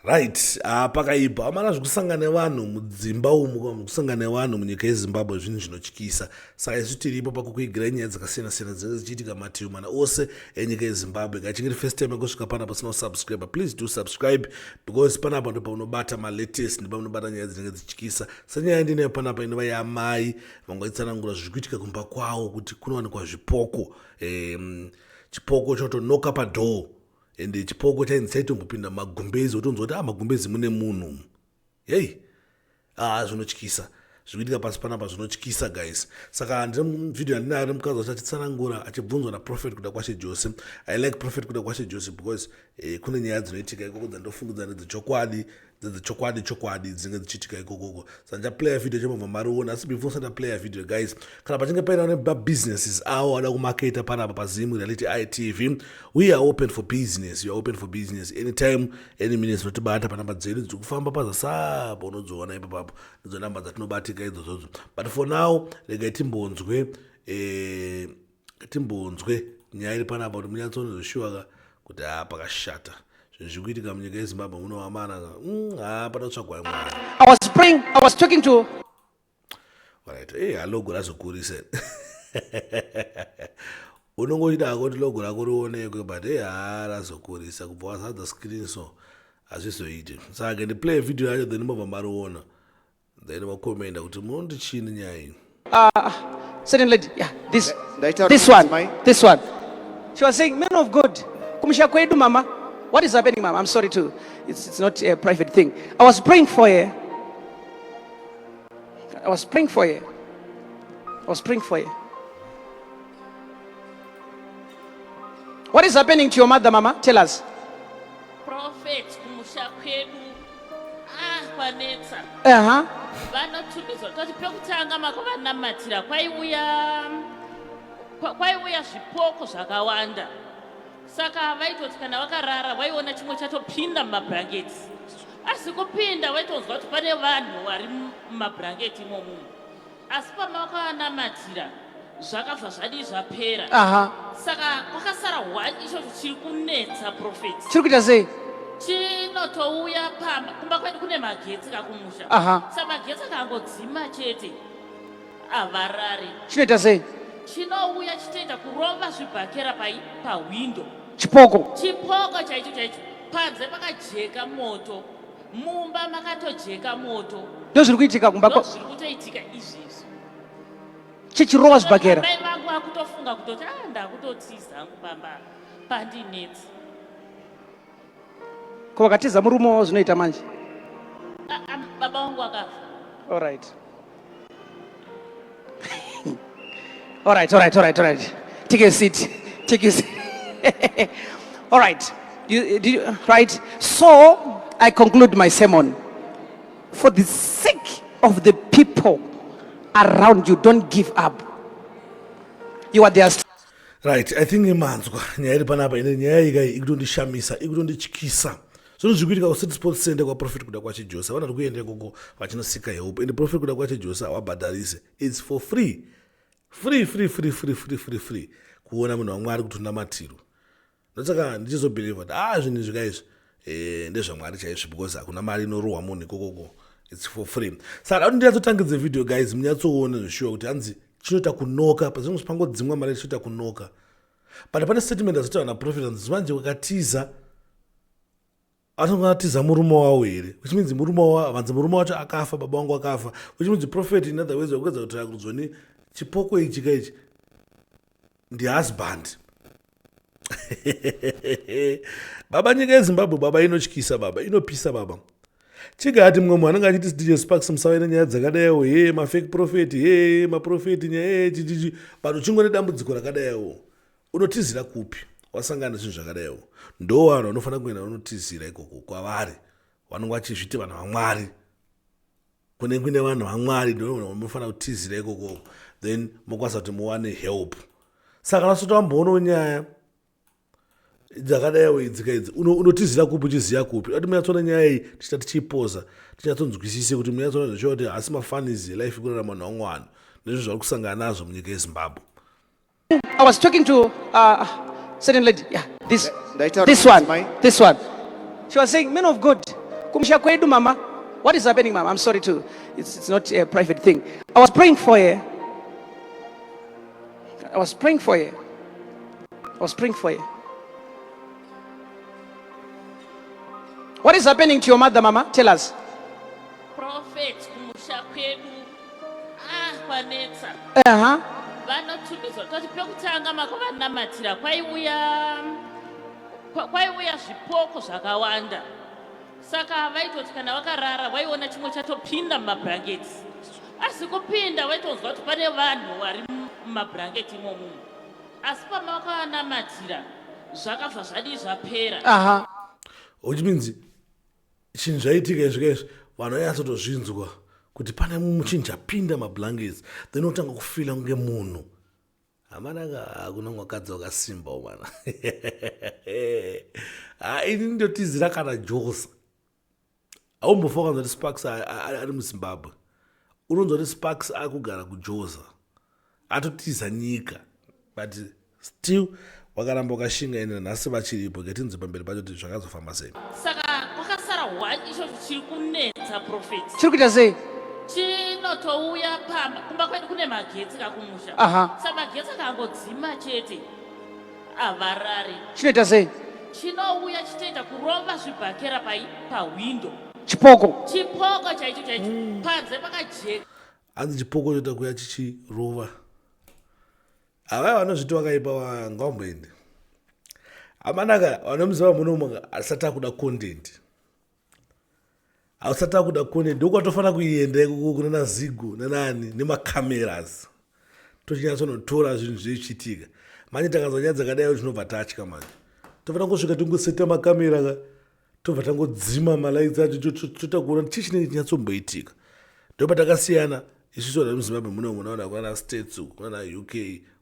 Right, ah, pakaipa amana zvekusangana nevanhu mudzimba umu, kusangana nevanhu munyika yeZimbabwe zvinhu zvinotyisa. Saka isu tiripo pakukuigirai nyaya dzakasiyana siyana dzinenge dzichiitika mativi mana ose enyika yeZimbabwe. Kana chinge first time yekusvika panapa usina kusubscribe, please do subscribe because panapa ndipo paunobata malatest, ndipo paunobata nyaya dzinenge dzichityisa. Senyaya yandinayo panapa inova yaamai vanga vachitsanangura zviri kuitika kumba kwavo kuti kunowanikwa zvipoko. Chipoko chinotonoka padoor. Ende chipoko chainzi chaitombopinda mumagumbezi wotonzwa kuti ah magumbezi mune munhu umu. Hey! Ah zvinotyisa. Zvikuitika pasi panapa zvinotyisa guys. Saka ndine video yandinayo nemukadzi wacho achitsanangura achibvunzwa naProphet Kudakwashe Jose. I like Prophet Kudakwashe Jose because eh, kune nyaya dzinoitika ikoko dzandofungidzira ndedzechokwadi dzedzechokwadi chokwadi dzinenge dzichiitika ikokoko. Saka ndichaplaya video chemobva mariona asi before sati aplaya video guys, kana pachinge paina nemabusinesses awo ada kumaketa panapa paZim Reality ITV, we are open for business. You are open for business anytime any minute. Unotibata panamba dzedu dziri kufamba pazasapa, unodziona ipapapo, ndidzo namba dzatinobatika idzodzodzo. But for now regai timbonzwe timbonzwe nyaya iri panapa kuti munyatsoone zveshuwa kuti haa pakashata zvinhu zviri kuitika munyika yeZimbabwe munovamana haa panotsvagwa Mwari. I was praying, I was talking to Alright, hey, logo razokurisa. Unongoita hako kuti logo rako rionekwe but hey, haa razokurisa kubva wazadza screen so hazvizoiti. Saka ndi play video yacho then mobva mariona. Then vakomenda kuti munoti chini nyaya iyi. Certain lady, yeah, this, Ndaitaura this one, mudzimai. this one. She was saying, man of God, kumusha kwedu mama, what is happening mama? I'm sorry to, it's not a private thing. I was praying for her. I was praying for her. I was praying for her. What is happening to your mother, mama? Tell us. Prophet, kumusha kwedu kwanetsa. Vanotumidzwa toti pekutanga makuvanamatira kwaiuya zvipoko zvakawanda. Saka vaitoti kana vakarara vaiona chimwe chatopinda mumablankets. Asi kupinda vaitonzwa kuti pane vanhu vari mumablanketi imomo. Asi pamavakavanamatira zvakabva zvadii zvapera. Saka kwakasara one ichocho chiri kunetsa prophet. Chiri kuita sei? Chinotouya pamba, kumba kwedu kune magetsi kakumusha. Saka magetsi akangodzima chete havarari. Chinoita sei? Chinouya chitoita kurova zvibhakera pahwindo. Chipoko. Chipoko chaicho chaicho. Panze pakajeka moto. Mumba makatojeka moto. Ndozviri kuitika kumba kwa. Ndozviri kutoitika izvezvi. Chichirova zvibhakera. Mai vangu vakutofunga kutoti ndakutotiza hangu pamba pandinetsi. Ko vakatiza murume wavo zvinoita manje? Baba vangu vakafa. All right. All right, all right, all right, all right. Take a seat. Take a seat. All right. Right. So I conclude my sermon. For the sake of the people around you, don't give up. You are their Right, I think manzwa nyaya iri panapa ine nyaya iyi kai ikutondishamisa, ikutondityisa. Zvinhu zviri kuitika kuCity Sports Center kwaProphet Kudakwashe Jose. Vanhu vari kuenda ikoko vachinosika help. And Prophet Kudakwashe Jose havabhadharise. It's for free. Free, free, free, free, free, free, free. Kuona munhu waMwari kuti unamatirwe. Ndosaka ndichizobelieve kuti zvinhu izvi kaizvi ndezvaMwari chaizvo because hakuna mari inorohwa munhu ikokoko. It's for free. Saka kuti ndinyatsotangidze video guys, munyatsoona zveshuwa kuti hanzi chinoita kunoka, pazvinenge zvipangodzimwa mari chinoita kunoka. But pane statement azotaura naProphet hanzi manje wakatiza anongatiza murume wavo here, which means murume wavo vanzi murume wacho akafa, baba vangu akafa, which means prophet in other words vakuedza kuti akudzoni chipoko ichi ka ichi ndi husband. Baba, nyika yeZimbabwe baba inotyisa baba, inopisa baba. Chigati mumwe munhu anenge achiti DJ Sparks musave nenyaya dzakadaiwo, he mafake prophet, he maprofeti nyaya chichichi, but uchingone dambudziko rakadaiwo unotizira kupi? Wasangana nezvinhu zvakadaiwo, ndo vanhu vanofanira kuenda vanotizira ikoko kwavari vanenge vachizviti vanhu vaMwari. Kune kune vanhu vaMwari ndo vanofanira kutizira ikoko, then mokwanisa kuti muwane help. Saka nasoti vamboonawo nyaya dzakadaiwo idzi kaidzi, unotizira kupi uchiziva kupi? Ati munyatsoona nyaya iyi tichita tichiipoza tinyatsonzwisise kuti munyatsoona zveshuwa kuti hasi mafanizi elife kurarama vanhu vamwe vanhu nezvinhu zvari kusangana nazvo munyika yeZimbabwe. I was talking to certain lady, yeah, Ndaitaura this one, mudzimai. this one. She was saying, man of God, Kumusha kwedu mama. What is happening, mama? I'm sorry to, it's not a private thing. I was praying for her. I was praying for her. I was praying for her. What is happening to your mother, mama? Tell us. Prophet, kumusha kwedu ah kwanetsa. Vanotumidzwa toti pekutanga makuvanamatira kwaiuya kwaiuya zvipoko zvakawanda, saka vaitoti kana vakarara vaiona chimwe chatopinda mumabhurangeti, asi kupinda vaitonzwa kuti pane vanhu vari mumabhurangeti imomo, asi pamakavanamatira zvakabva zvadii, zvapera. Which means chinhu zvaitika izvi kaizvi, vanhu vanyatsotozvinzwa kuti pane chinhu chapinda mablankets, then otanga kufeela kunge munhu hamanaka. Hakuna mwakadzi wakasimba umana. Ha, ini ndotizira kana Josa. Haumbofa ukanzwa kuti Sparks ari muZimbabwe. Unonzwa kuti Sparks akugara kuJoza, atotiza nyika, but still wakaramba wakashinga. Ende nhasi vachiripo. Ketinzwe pamberi pacho kuti zvakazofamba sei. Saka kwakasara one ichocho chiri kunetsa, prophet. Chiri kuita sei? Chinotouya pamba. Kumba kwedu kune magetsi kakumusha. Sa magetsi akangodzima chete, havarari. Chinoita sei? Chinouya chitoita kurova zvibhakera pai pahwindo. Chipoko? Chipoko chaicho chaicho. Panze pakajeka. Hanzi chipoko choita kuya chichirova. Havai vanozviti vakaipa ngavamboende. Hamanaka vanomuziva munomu, asati akuda content, hausati akuda content, ndokwatofanira kuenda ikoko kunana Zigo nanani nemacameras, tochinyatsonotora zvinhu zvichiitika. Manje takanzwa nyaya dzakadai tinobva tatya. Manje tofanira kusvika tingoseta makamera ka, tobva tangodzima malights acho, tota kuona chii chinenge chinyatsomboitika. Ndopatakasiyana isusu vanhu vemuZimbabwe muno. Munaona kunana States uku, kunana UK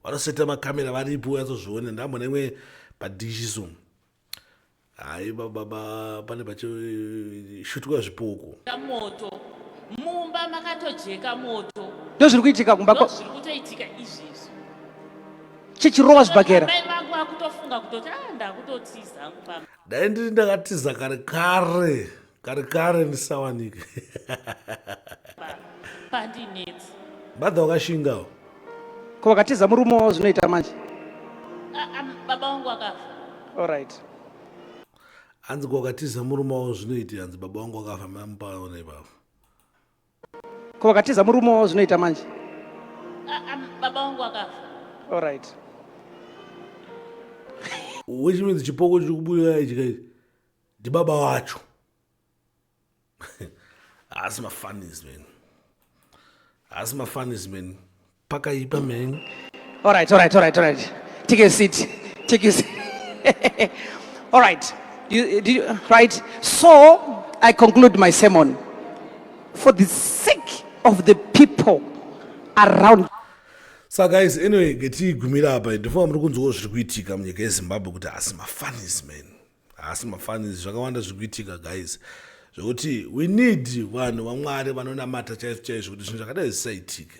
vanoseta makamera varipo, unyatsozvione. Ndambona imwe padhishi so, hai baba, pane pachishutwa zvipoko. Moto mumba makatojeka moto. Ndo zviri kuitika kumba? Ndo zviri kutoitika izvezvi. Chichirova zvibhakera? Mai vangu vakutofunga kutoti a ndakutotiza hangu pamba. Dai ndiri ndakatiza kare kare kare kare, ndisawanike. Pandinetsi. Mbadha wakashingawo. Ko vakatiza murume wavo zvinoita manje? Ah, ah, baba vangu vakafa. Allright. Hanzi kwakatiza murume wavo zvinoiti, hanzi baba vangu vakafa. Mamupaona ipapo. Ko vakatiza murume wavo zvinoita manje? Ah, ah, baba vangu vakafa. Allright. Which means chipoko chiri kubuda ichi kai ndibaba wacho. Haasi mafunnies, man, haasi mafunnies, man. Pakaipa, man. All right. Take a seat. Take a seat. All right. Right. So I conclude my sermon. For the sake of the people around Sa guys, anyway, ngetigumira apa. Ndifunga muri kunzwawo zviri kuitika munyika yeZimbabwe kuti haasi mafunnies, man, haasi mafunnies. Zvakawanda zviri kuitika, guys, zvokuti we need vanhu vaMwari vanonamata chaizvo chaizvo kuti zvinhu zvakadai zvisaitika.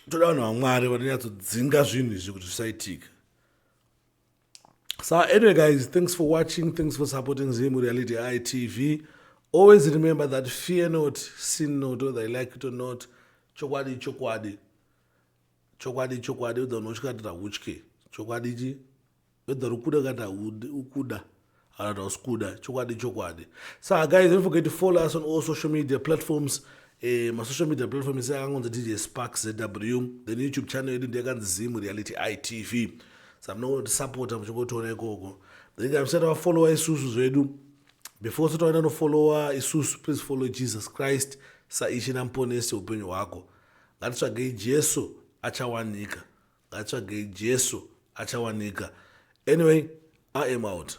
Toda vanhu vaMwari vanonyatsodzinga zvinhu izvi kuti zvisaitika. So anyway, guys, thanks for watching. Thanks for supporting Zim Reality ITV. Always remember that fear not, sin not, whether you like it or not. Chokwadi chokwadi. Chokwadi chokwadi, whether unotya kana hautye. Chokwadi chi whether ukuda kana ukuda kana kuti hausi chokwadi chokwadi. So guys, don't forget to follow us on all social media platforms. Masocial media platforms akangonzi DJ Sparks ZW. Then YouTube channel yedu ndeyakanzi Zim Reality ITV. Saka munongotisapota muchingotiona ikoko. Then kana musati vafollowa isusu zvedu, before usati waenda nofollowa isusu, please follow Jesus Christ saIshe naMuponesi upenyu hwako. Ngatitsvagei Jesu, achawanika. Ngatitsvagei Jesu, achawanika. Anyway, I am out.